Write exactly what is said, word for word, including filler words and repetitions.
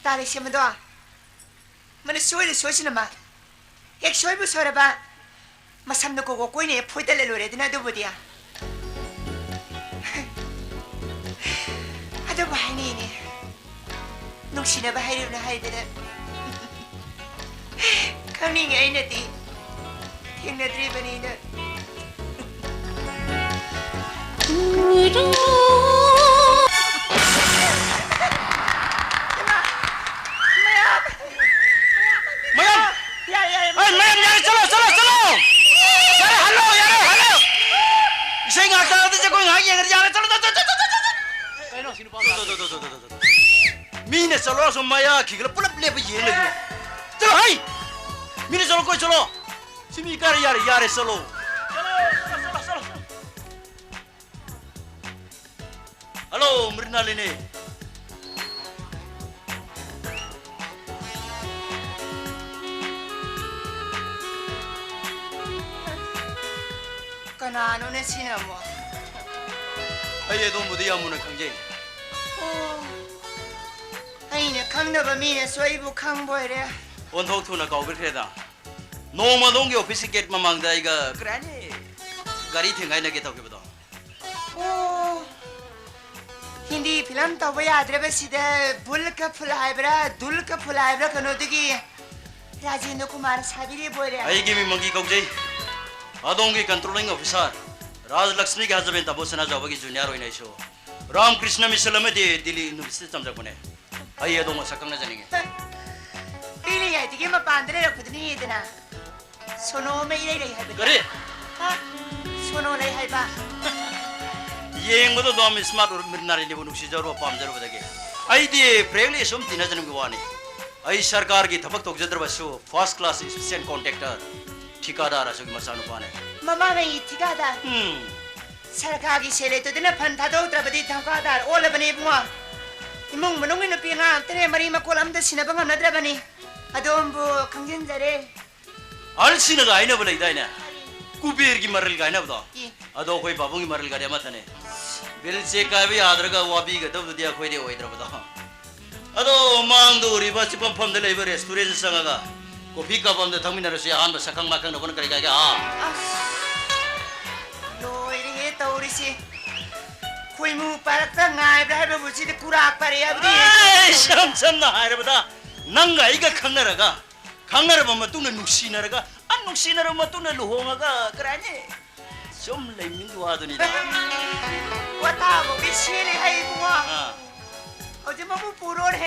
ꯇꯥ ꯂꯩꯁꯦꯝꯕꯗꯣ, ꯃꯅ ꯁꯣꯏꯔ ꯁꯣꯏꯁꯅꯨ ꯃꯥ꯫ ꯍꯦꯛ ꯁꯣꯏꯕꯨ ꯁꯣꯏꯔꯕ, ꯃꯁꯝꯅ ꯀꯣꯀꯣ ꯀꯣꯏꯅ ꯍꯦꯛ ꯐꯣꯏꯗꯠꯂ ꯂꯣꯏꯔꯦꯗꯅ ꯑꯗꯨꯕꯨꯗꯤ꯫ ꯑꯗꯨꯕꯨ ꯍꯥꯏꯅꯤꯡꯉꯤ, ꯅꯨꯡꯁꯤꯅꯕ ꯍꯥꯏꯔꯤꯕꯅ ꯍꯥꯏꯗꯅ꯫ ꯈꯪꯅꯤꯡꯉꯦ ꯑꯩꯅꯗꯤ, ꯊꯦꯡꯅꯗ꯭ꯔꯤꯕꯅꯤꯅ꯫ ꯃꯌꯥꯝ! ꯃꯌꯥꯝ! ꯌꯥꯔꯦ, ꯌꯥꯔꯦ, ꯑꯩ ꯃꯌꯥꯝ ꯌꯥꯔꯦ, ꯆꯠꯂꯣ, ꯆꯠꯂꯣ, ꯆꯠꯂꯣ! ꯌꯥꯔꯦ, ꯍꯜꯂꯣ, ꯌꯥꯔꯦ, ꯍꯜꯂꯣ! ꯏꯁꯩ ꯉꯥꯛꯇ ꯅꯠꯇꯦ, ꯑꯩꯈꯣꯏ ꯉꯥꯏꯍꯥꯛ ꯌꯦꯡꯉꯗꯤ ꯌꯥꯔꯦ, ꯆꯠꯂꯣ, ꯆꯠꯂꯣ, ꯆꯠꯂꯣ! ꯀꯩꯅꯣ ꯁꯤ ꯅꯨꯄꯥ? ꯆꯠꯂꯣ, ꯆꯠꯂꯣ, ꯆꯠꯂꯣ, ꯆꯠꯂꯣ, ꯆꯠꯂꯣ! ꯃꯤꯅ ꯆꯠꯂꯣ, ꯑꯁꯣꯝ ꯃꯌꯥ ꯈꯤꯒꯠꯂ ꯄꯨꯂꯞ ꯂꯦꯞꯄ ꯌꯦꯡ ꯂꯩꯗꯨꯅ꯫ ꯆꯠꯂꯣ, ꯍꯩ! ꯃꯤꯅ ꯆꯠꯂꯣ, ꯀꯣꯏ ꯆꯠꯂꯣ! ꯁꯤ ꯃꯤ ꯀꯥꯔꯦ, ꯌꯥꯔꯦ, ꯌꯥꯔꯦ, ꯆꯠꯂꯣ! ꯆꯠꯂꯣ, ꯆꯠꯂꯣ, ꯆꯠꯂꯣ, ꯆꯠꯂꯣ! ꯍꯜꯂꯣ, ꯃ꯭ꯔꯤꯅꯥꯂꯤꯅꯤ꯫ ꯀꯅꯥꯅꯣꯅꯦ ꯁꯤꯅ ꯑꯃꯨꯛ? ꯑꯩ ꯑꯗꯣꯝꯕꯨꯗꯤ ꯌꯥꯝ ꯃꯨꯟꯅ ꯈꯪꯖꯩ꯫ ꯑꯣ, ꯑꯩꯅ ꯈꯪꯗꯕ ꯃꯤꯅꯁꯨ ꯑꯩꯕꯨ ꯈꯪꯕ ꯑꯣꯏꯔꯦ꯫ ꯑꯣꯟꯊꯣꯛ ꯊꯨꯅ ꯀꯥꯎꯕꯤꯈ꯭ꯔꯦꯗ꯫ ꯅꯣꯡꯃ ꯑꯗꯣꯝꯒꯤ ꯑꯣꯐꯤꯁꯀꯤ ꯒꯦꯠ ꯃꯃꯥꯡꯗ ꯑꯩꯒ ꯀꯔꯤ ꯍꯥꯏꯅꯤ, ꯒꯥꯔꯤ ꯊꯦꯡꯒꯥꯏꯅꯒꯦ ꯇꯧꯈꯤꯕꯗꯣ꯫ ꯑꯣ, ꯍꯤꯟꯗꯤ ꯐꯤꯂꯝ ꯇꯧꯕ ꯌꯥꯗ꯭ꯔꯕꯁꯤꯗ ꯚꯨꯜ ꯀ ꯐꯨꯜ ꯍꯥꯏꯕ꯭ꯔꯥ, ꯙꯨꯜ ꯀ ꯐꯨꯜ ꯍꯥꯏꯕ꯭ꯔꯥ, ꯀꯩꯅꯣꯗꯨꯒꯤ ꯔꯥꯖꯦꯟꯗ꯭ꯔ ꯀꯨꯃꯥꯔ ꯁꯥꯕꯤꯔꯤꯕ ꯑꯣꯏꯔꯦ꯫ ꯑꯩꯒꯤ ꯃꯤꯡ ꯃꯪꯒꯤ ꯀꯧꯖꯩ꯫ ꯑꯗꯣꯝꯒꯤ controlling officer ꯔꯥꯖ ꯂꯛꯁꯃꯤꯒꯤ husband ꯇꯥꯃꯣ ꯁꯅꯥꯖꯥꯎꯕꯒꯤ junior ꯑꯣꯏꯅ ꯑꯩꯁꯨ ꯔꯥꯝ ꯀ꯭ꯔꯤꯁꯅ ꯃꯤꯁꯟ ꯑꯃꯗꯤ ꯗꯤꯜꯂꯤ ꯌꯨꯅꯤꯚꯔꯁꯤꯇꯤꯗ ꯇꯝꯖꯔꯛꯄꯅꯦ꯫ ꯑꯩ ꯑꯗꯣꯝ ꯃꯁꯛ ꯈꯪꯅꯖꯅꯤꯡꯉꯤ꯫ ꯄꯤꯛꯂꯤꯉꯩꯗꯒꯤ ꯃꯄꯥꯟꯗ ꯂꯩꯔꯛꯄꯗꯨꯅꯤꯗꯅ꯫ ꯁꯣꯅꯣ ꯑꯃ ꯏꯔꯩ ꯂꯩ ꯍꯥꯏꯕꯗꯤ꯫ ꯀꯔꯤ? ꯍꯥ? ꯁꯣꯅꯣ ꯂꯩ ꯍꯥꯏꯕ꯫ ꯌꯦꯡꯕꯗ ꯑꯗꯨꯝ smart ꯑꯣꯏꯔ ꯃꯤꯠ ꯅꯥꯔꯤꯅꯦꯕꯨ ꯅꯨꯡꯁꯤꯖꯔꯨꯕ ꯄꯥꯝꯖꯔꯨꯕꯗꯒꯤ꯫ ꯑꯩꯗꯤ frankly ꯁꯨꯝ ꯇꯤꯟꯅꯖꯅꯤꯡꯕꯒꯤ ꯋꯥꯅꯤ꯫ ꯑꯩ ꯁꯔꯀꯥꯔꯒꯤ ꯊꯕꯛ ꯇꯧꯖꯗ꯭ꯔꯕꯁꯨ first class assistant contractor ꯊꯤꯀꯥꯗꯥꯔ ꯑꯁꯤꯒꯤ ꯃꯆꯥꯅꯨꯄꯥꯅꯦ꯫ ꯃꯃꯥꯡꯉꯩ ꯊꯤꯀꯥꯗꯥꯔ? ꯎꯝ꯫ ꯁꯔꯀꯥꯔꯒꯤ ꯁꯦꯜ ꯂꯩꯇꯗꯨꯅ ꯐꯟ ꯊꯥꯗꯣꯛꯇ꯭ꯔꯕꯗꯤ ꯊꯧꯀꯥꯗꯥꯔ ꯑꯣꯜꯂꯕꯅꯦ ꯏꯕꯨꯡꯉꯣ꯫ ꯏꯃꯨꯡ ꯃꯅꯨꯡꯒꯤ ꯅꯨꯄꯤ ꯑꯉꯥꯡ ꯑꯝꯇꯅꯦ ꯃꯔꯤ ꯃꯀꯣꯜ ꯑꯝꯇ ꯁꯤꯟꯅꯕ ꯉꯝꯅꯗ꯭ꯔꯕꯅꯤ꯫ ꯑꯗꯣꯝꯕꯨ ꯈꯪꯖꯤꯟꯖꯔꯦ꯫ ꯑꯍꯜꯁꯤꯡꯅꯒ ꯍꯥꯏꯅꯕ ꯂꯩꯗꯥꯏꯅꯦ? ꯀꯨꯕꯦꯔꯒꯤ ꯃꯔꯜꯒ ꯍꯥꯏꯅꯕꯗꯣ? ꯑꯦ꯫ ꯑꯗꯣ ꯑꯩꯈꯣꯏ ꯄꯥꯕꯨꯡꯒꯤ ꯃꯔꯜꯒꯗꯤ ꯑꯃꯠꯇꯅꯦ꯫ ꯕꯤꯜ ꯆꯦꯛ ꯀꯥꯏꯕ ꯌꯥꯗ꯭ꯔꯒ ꯋꯥꯕꯤꯒꯗꯕꯗꯨꯗꯤ ꯑꯩꯈꯣꯏꯗꯤ ꯑꯣꯏꯗ꯭ꯔꯕꯗꯣ꯫ ꯑꯗꯣ ꯃꯥꯡ ꯏꯕꯥ ꯆꯤꯛꯄ ꯃꯐꯝꯗ ꯂꯩꯕ restaurant ꯆꯪꯉꯒ coffee cup ꯑꯃꯗ ꯊꯛꯃꯤꯟꯅꯔꯁꯤ꯫ ꯑꯍꯥꯟꯕ ꯁꯛꯈꯪ ꯃꯥꯏꯈꯪꯅꯕꯅ ꯀꯔꯤ ꯀꯥꯏꯒꯦ? ꯍꯥ? ꯑꯁ, ꯂꯣꯏꯔꯦꯍꯦ ꯇꯧꯔꯤꯁꯦ꯫ ꯈꯣꯏꯃꯨ ꯄꯥꯏꯔꯛꯇ ꯉꯥꯏꯕ꯭ꯔꯥ ꯍꯥꯏꯕꯕꯨ ꯁꯤꯗꯤ ꯀꯨꯔꯥꯛ ꯄꯥꯏꯔꯛꯑꯦ ꯍꯥꯏꯕꯗꯤ꯫ ꯑꯦ, ꯏꯁꯝ ꯁꯝꯅ ꯍꯥꯏꯔꯕꯗ, ꯅꯪꯒ ꯑꯩꯒ ꯈꯪꯅꯔꯒ, ꯈꯪꯅꯔꯕ ꯃꯇꯨꯡꯗ ꯅꯨꯡꯁꯤꯅꯔꯒ, ꯑ, ꯅꯨꯡꯁꯤꯅꯔꯕ ꯃꯇꯨꯡꯗ ꯂꯨꯍꯣꯡꯉꯒ, ꯀꯔꯤ ꯍꯥꯏꯅꯤ? ꯁꯨꯝ ꯂꯩꯃꯤꯟꯅꯕ ꯋꯥꯗꯨꯅꯤꯗ꯫ ꯄꯣꯊꯥꯕꯒꯤ ꯁꯦꯜꯂꯤ ꯍꯥꯏ ꯏꯕꯨꯡꯉꯣ꯫ ꯑꯥ꯫ ꯍꯧꯖꯤꯛ ꯃꯕꯨ ꯄꯨꯔꯣꯅꯦ꯫